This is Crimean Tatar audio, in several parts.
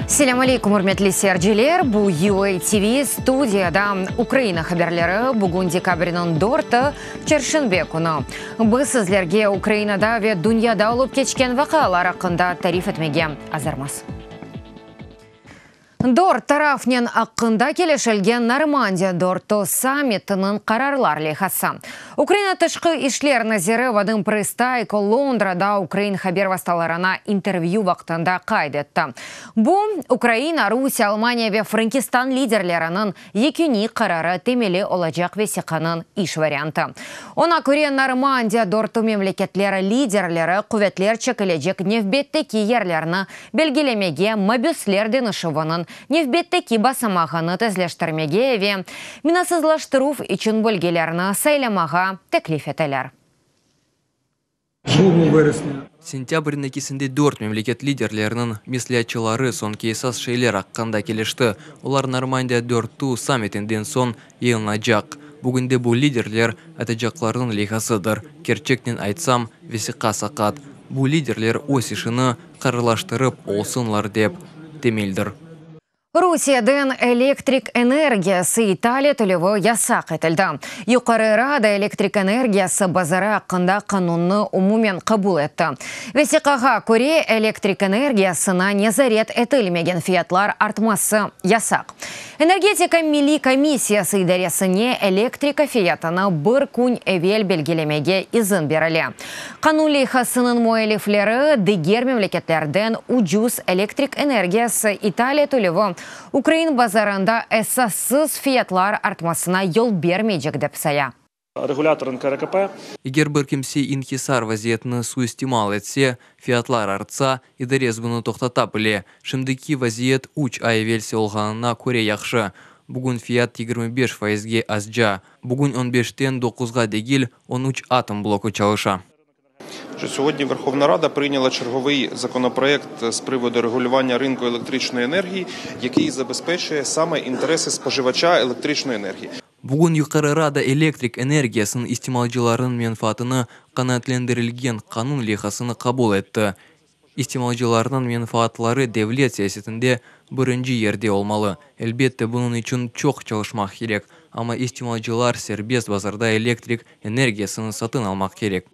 Selâm aleykum, ürmetli seyirciler! Bu UA TV, studiyada Ukraina haberleri. Bugün dekabrniñ dörtü, çarşenbe künü. Biz sizlerge Ukrainada ve dünyada olıp keçken vaqialar aqqında tarif etmege azırmız. Dört tarafnen aqqında kelişilgen Normandiya dörtü sammitiniñ qararlar leyhası. Ukraina Tışqı işler naziri Vadım Prıstayko Londrada ukrain haber vastalarına intervyü vaqtında qayd etti. Bu, Ukraina, Rusiye, Almaniya ve Frenkistan liderleriniñ yeküniy qararı temeli olacaq vesiqanıñ iş variantı. Oña köre, Normandiya dörtü memleketleri liderleri quvetler çekilecek nevbetteki yerlerni belgilemege, mabüsler deñişüviniñ nevbetteki basamağını tezleştirmege ve minasızlaştıruv içün bölgelerni saylamağa teklif eteler. Sentâbrniñ ekisinde dört memleket liderleriniñ mesleatçıları soñki esas şeyler aqqında kelişti, olar Normandiya dörtü sammitinden soñ yayınlanacaq. Bugünde bu liderler aytacaqlarınıñ leyhasıdır. Kerçekten aytsam, vesiqa saqat. Bu liderler öz işini qararlaştırıp olsunlar dep, temeldir. Rusiyeden elektrik energiyası ital etilüvi yasaq etildi. Yuqarı Rada elektrik energiyası bazarı aqqında qanunnı umumen qabul etti. Vesiqağa köre, elektrik energiyasına nezaret etilmegen fiyatlar artması yasaq. Energetika milliy komissiyası idaresine elektrika fiyatını bir kün evel belgilemege izin berile. Qanun leyhasınıñ müellifleri, diger memleketlerden ucuz elektrik energiyası ital etilüvi ukrain bazarında esassız fiyatlar artmasına yol bermeycek, dep saya. Regulâtor NKRKP. Eger bir kimse inhisar vaziyetini suistimal etse, fiyatlar artsa, idaresi bunı toqtata bile. Şimdiki vaziyet üç ay evelsi olğanına köre yahşı. Bugün fiyat 25 faizge azca. Bugün on beşten doquzğa degil, on üç atom bloku çalışa. Sogudni Verhovna Rada prıynyala çergovıy zakonoproyekt z privodu regulюvання rınku elektriçnoyi energiyi, yakiy zabezpeçuє same interesi spojivaça elektriçnoyi energiyi. Bugün Yuqarı Rada elektrik energiyasınıñ istimalcılarınıñ menfaatını qanaatlendirilgen qanun leyhasını qabul etti. İstimalcılarnıñ menfaatları devlet siyasetinde birinci yerde olmalı. Elbette, bunıñ içün çoq çalışmaq kerek, amma istimalcılar serbest bazarda elektrik energiyasını satın almaq kerek.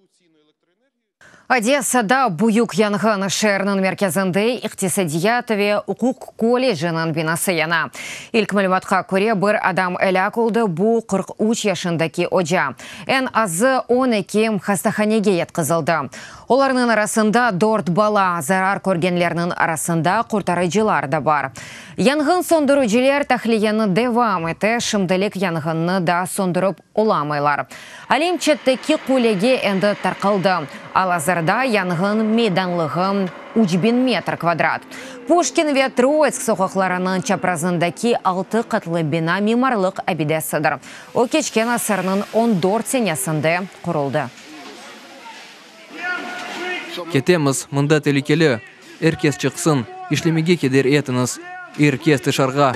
Odessada büyük yanğın, şeerniñ merkezinde iqtisadiyat ve uquq kolleciniñ binası yana. İlk malümatqa köre, bir adam elâk oldı, bu, 43 yaşındaki oca. Eñ azı 12 hastahanege yatqızıldı. Olarnıñ arasında dört bala, zarar körgenlerniñ arasında qurtarıcılar da bar. Yanğın söndüriciler tahliyeni devam ete, şimdilik yanğınnı daa söndürip olamaylar. Alev çetteki qulege endi tarqaldı. Al-azırda yanğın meydanlığı 3000 metr kvadrat. Puşkin ve Troitsk soqaqlarınıñ çaprazındaki altı qatlı bina mimarlıq abidesidir. O, keçken asırnıñ on dört senesinde quruldı. Ketemiz, mında telükeli. Er kes çıqsın, işlemege keder etiñiz. Er kes tışarğa.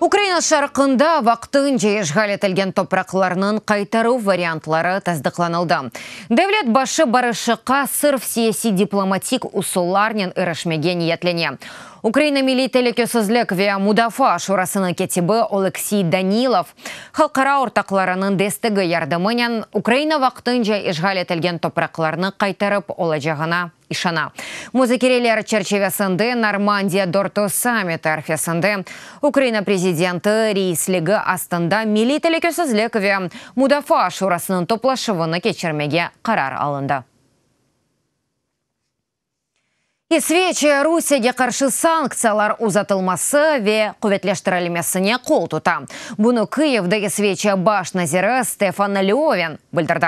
Ukraina şarqında vaqtınca işğal etilgen topraqlarnıñ qaytaruv variantları tasdıqlanıldı. Devlet başı barışıqqa sırf siyasiy-diplomatik usullarnen irişmege niyetlene. Ukraina Milliy telükesizlik ve mudafaa şurasınıñ kâtibi Oleksiy Danilov, halqara ortaqlarınıñ destegi yardımınen Ukraina vaqtınca işğal etilgen topraqlarnı qaytarıp olacağına işana. Muzakereler çerçivesinde Normandiya dörtü sammiti arfesinde Ukraina prezidenti reisligi astında Milliy telükesizlik ve mudafaa şurasınıñ toplaşuvını keçirmege qarar alındı. İsveçiya Rusiyege qarşı sanktsiyalar uzatılması ve quvetleştirilmesine qol tuta. Bunı Kıyivde İsveçiya baş naziri Stefan Löfven bildirdi.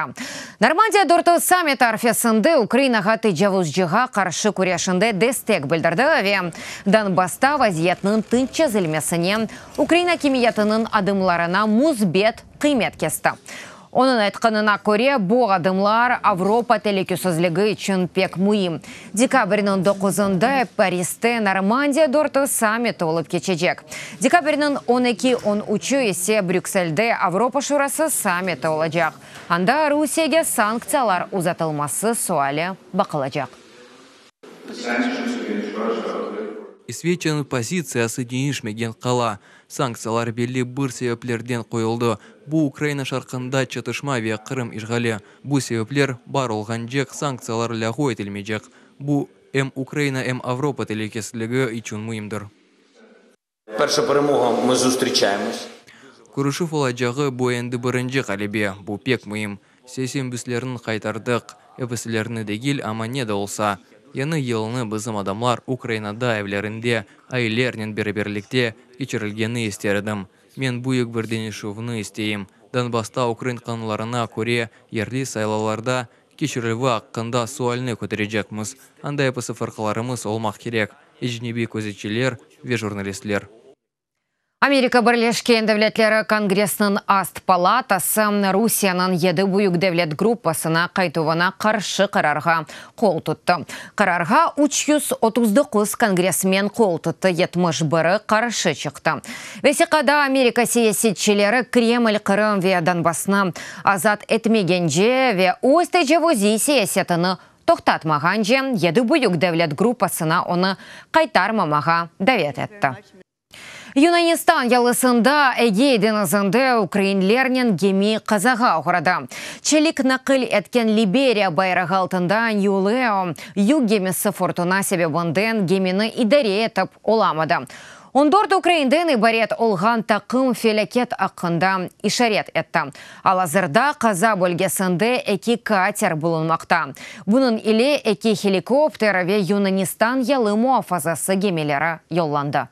Normandiya dörtü sammiti arfesinde Ukrainağa tecavuzcığa qarşı küreşinde destek bildirdi ve Donbassta vaziyetniñ tınç çezilmesine Ukraina akimiyetiniñ adımlarına müsbet qıymet kesti. Onıñ aytqanına köre, bu adımlar Avropa telükesizligi içün pek müim. Dekabrniñ doquzında Pariste Normandiya dörtü sammiti olıp keçecek. Dekabrniñ on eki, on üçü ise Brükselde Avropa Şurası sammiti olacaq, anda Rusiyege sanktsiyalar uzatılması suali baqılacaq. İsveçiyanıñ pozitsiyası deñişmegen qala. Sanktsiyalar belli bir sebeplerden qoyuldı, bu Ukraina şarqında çatışma ve Qırım işğali. Bu sebepler bar olğancek sanktsiyalar lâğu etilmeycek. Bu, em Ukraina, em Avropa telükesizligi içün müimdir. Körüşüv olacağı, bu endi birinci ğalebe, bu pek müim. Siyasiy mabüslerni qaytardıq, episilerini degil, amma ne de olsa. Yañı yılnı bizim adamlar Ukrainada evlerinde, ailelernen beraberlikte keçirilgeni ister edim. Men büyük bir deñişüvni isteyim, Donbassta ukrain qanunlarına köre yerli saylavlarda keçirilüvi aqqında sualni köterecekmiz, anda episi fırqalarımız olmaq kerek, ecnebiy közetciler ve jurnalistler. Amerika Birleşken Devletleri Kongressiniñ ast palatası Rusiyeniñ yedi büyük devlet gruppasına qaytuvına qarşı qararğa qol tuttı. Qararğa 339 kongressmen qol tuttı, 71-i qarşı çıqtı. Vesiqada Amerika siyasetçileri Kreml Qırım ve Donbassnı azat etmegence ve öz tecavuziy siyasetini toqtatmağance yedi büyük devlet gruppasına onı qaytarmamağa davet etti. Yunanistan yalısında Egey deñizinde ukrainlernen gemi qazağa oğradı. Çelik naqil etken Liberiya bayrağı altında New Leo yük gemisi furtuna sebebinden gemini idare etip olamadı. On dört ukrainden ibaret olğan taqım felâket aqqında işaret etti. Al-azırda qaza bölgesinde eki kater bulunmaqta. Bunıñ ile eki helikopter ve Yunanistan yalı muafazası gemileri yollandı.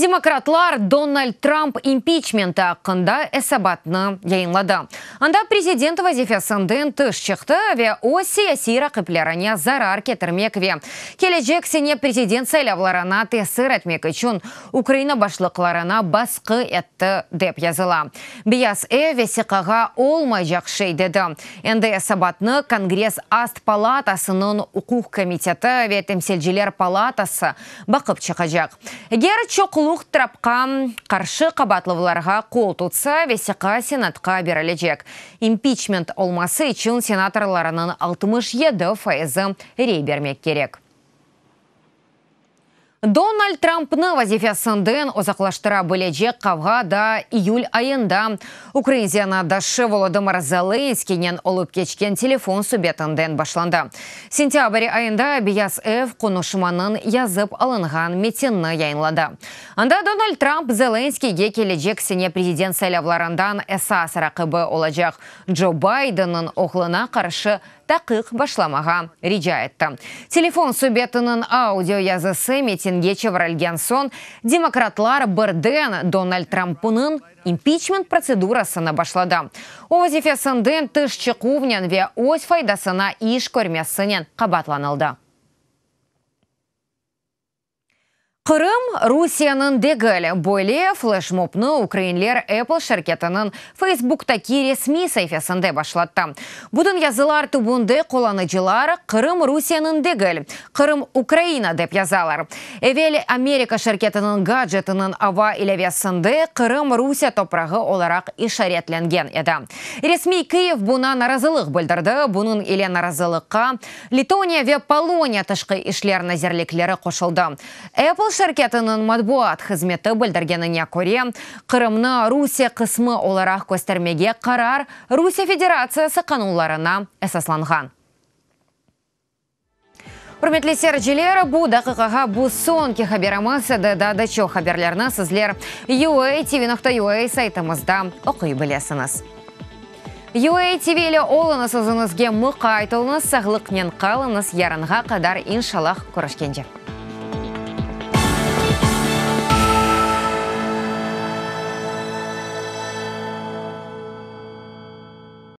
Demokratlar Donald Trump impiçmenti aqqında esabatnı yayınladı. Anda prezident vazifesinden tış çıqtı ve öz siyasiy raqiplerine zarar ketirmek ve kelecek sene prezident saylavlarına tesir etmek içün Ukraina başlıqlarına basqı etti, dep yazıla. Beyaz ev vesiqağa olmaycaq şey dedi. Endi esabatnı Kongress ast palatasınıñ uquq komiteti ve Temsilciler palatası baqıp çıqacaq. Eger çoqluq Trampqa qarşı qabaatlavlarğa qol tutsa, vesiqa Senatqa berilecek. İmpiçment olması içün senatorlarnıñ 67 fayızı rey bermek kerek. Donald Trampnı vazifesinden uzaqlaştıra bilecek qavğa daa iyül ayında ukrain zenaatdaşı Volodımır Zelenskiynen olıp keçken telefon subetinden başlandı. Sentâbr ayında Beyaz ev qonuşmanıñ yazıp alınğan metinni yayınladı. Anda Donald Tramp Zelenskiyge kelecek sene prezident saylavlarından esas raqibi olacaq Co Baydenniñ oğluna qarşı taqiq başlamağa rica etti. Telefon subetiniñ audio yazısı metinge çevirilgen soñ, demokratlar birden Donald Trampnıñ impiçment protsedurasını başladı. O, vazifesinden tış çıquvnen ve öz faydasına iş körmesinen qabaatlanıldı. Qırım, Rusiyeniñ degil. Böyle fleşmobnı ukrainler Apple şirketiniñ Facebooktaki resmiy saifesinde başlattı. Bütün yazılar tübünde qullanıcılar Qırım Rusiyeniñ degil, Qırım Ukraina dep yazalar. Evel Amerika şirketiniñ gadjetiniñ ava ilâvesinde Qırım Rusiye toprağı olaraq işaretlengen edi. Resmiy Kyiv buña narazılıq bildirdi, bunıñ ile narazılıqqa Letoniya ve Poloniya tışqı işler nazirlikleri qoşuldı. Apple şirketiniñ matbuat hızmeti bildirgenine köre, Qırımnı Rusiye qısmı olaraq köstermege qarar Rusiye Federatsiyası qanunlarına esaslanğan. Ürmetli seyirciler, bu daqiqağa bu soñki haberimiz edi. Daa da çoq haberlerni sizler UATV.UA saytımızda oquy bilesiñiz. UA TV ile oluñız, özüñizge muqayt oluñız, sağlıqnen qalıñız, yarınğa qadar, inşallah, körüşkence.